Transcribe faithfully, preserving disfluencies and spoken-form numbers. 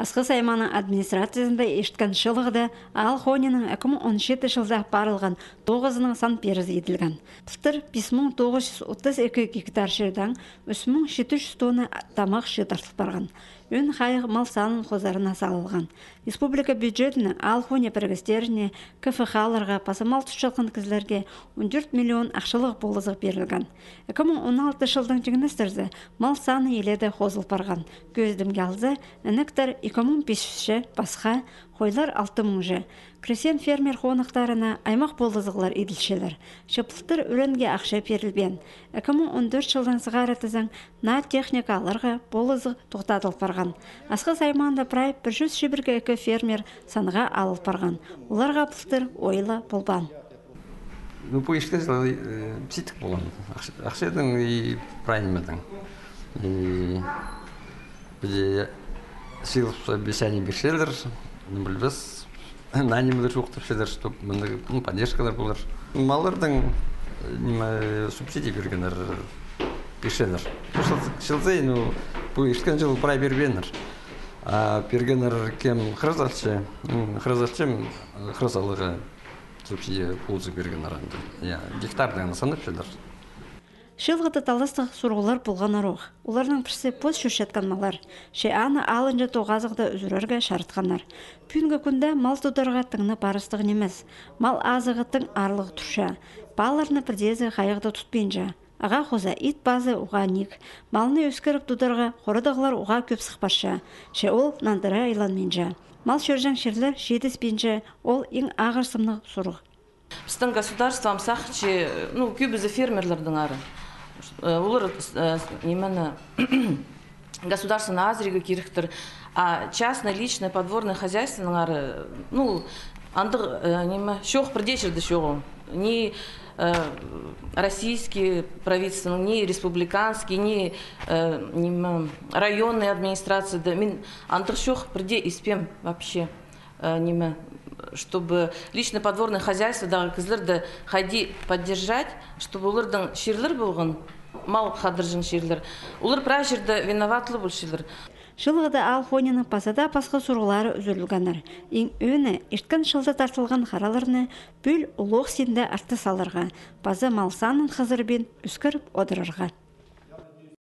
Асхыс аймааның администрациязында ирткен чылығда аал хониның ікі муң он читі чылда парылған тоғызының сан пирізі иділген. Пылтыр пис муң тоғыс чӱс отыс ікі гектар чирдең ӱс муң читі чӱс тонна тамах чыытартыл парған. Ӧӧн хайығ мал санын хозарына салылған. Республика бюджетінең аал хони пірігістеріне, К Ф Х-ларға паза мал тутчатхан кізілерге он тӧрт миллион ахчалығ полызығ пирілген. Ікі муң он алты чылдаң тиңнестірзе, мал саны илееде хозыл парған. Кӧзідімге алза, інектер ікі муң пис чӱсче, пасха, хойлар алты муңҷа. Крестьян-фермер хоныхтарына аймах полызығлар иділчелер. Че пылтыр ӱренге ахча пирілбеен. Ікі муң он тӧрт чылдаң сығара тізең, наа техника аларға полызығ тохтадыл парған. Асхыс аймаанда прай пір чӱс чибіргі ікі фермер санға алыл парған. Оларға пылтыр ой ла полбаан. Ну, пу ирткен чыл, э, сидік полған. Ахча-, ахчадаң и прай нимедең. И піди сыйлап обещание пирчелер, ну, пілбес. Наа нимелер чоохтапчалар, чтоб мындағ, ну, поддержкалар полар. Маллардаң, э, ниме, субсидия пиргеннер, пирчелер. Чыл, чыл сайын, ну, пу ирткен чыл прай пирбееннер. А пиргеннер кем хырыс алча, м, хырыс алча, м, хырыс аларға субсидия полызығ пиргеннер анда. Я, гектардаң санапчалар. Чылығда таластығ сурығлар полғаннар ох. Оларның пірсі пос чӧрчеткен маллар. Че аны аалынҷа тоғазығда ӱзӱрерге чаратханнар. Пӱӱнгі кӱнде мал тударға тың на парастығ нимес. Мал азығы тың аарлығ турча. Пааларны пірдеезі хайығда тутпинча. Ағаа хоза ит пазы уғаа ниик. Малны ӧскіріп тударға хорадағлар уғаа кӧп сых парча. Че ол нандыра айланминча. Мал чӧрҷең чирлер читіспинче, ол иң ағырсымнығ сурығ. Пістің государство ам сағынча, ну, кӧбізі фермерлердеңер. Э, олар, э, ниме, государствоны азырирға киректір. А частный, личный, подворный хозяйствонаңар, ну, андағ, э, ниме, чох, пірдее чирде чоғыл. Ни, э, российский правительствоның, ни республиканский, ни, э, ниме, районный администрацияда. Мин андағ чох, пірдее испеем вообще. Э, ниме, чтобы личный подворный хозяйстводағы кізілерді хайди поддержать, чтобы оларның чирлер полған, мал хадарҷаң чирлер. Олар прай чирде виноватлығ полчалар. Чылығда аал хониның паза даа пасха сурығлары ӱзӱрілгеннер. Иң ӧӧні, ирткен чылда тартылған хараларны пӱӱл улуғ синде артыс аларға, паза мал санын хызырбин ӧскіріп одырарға.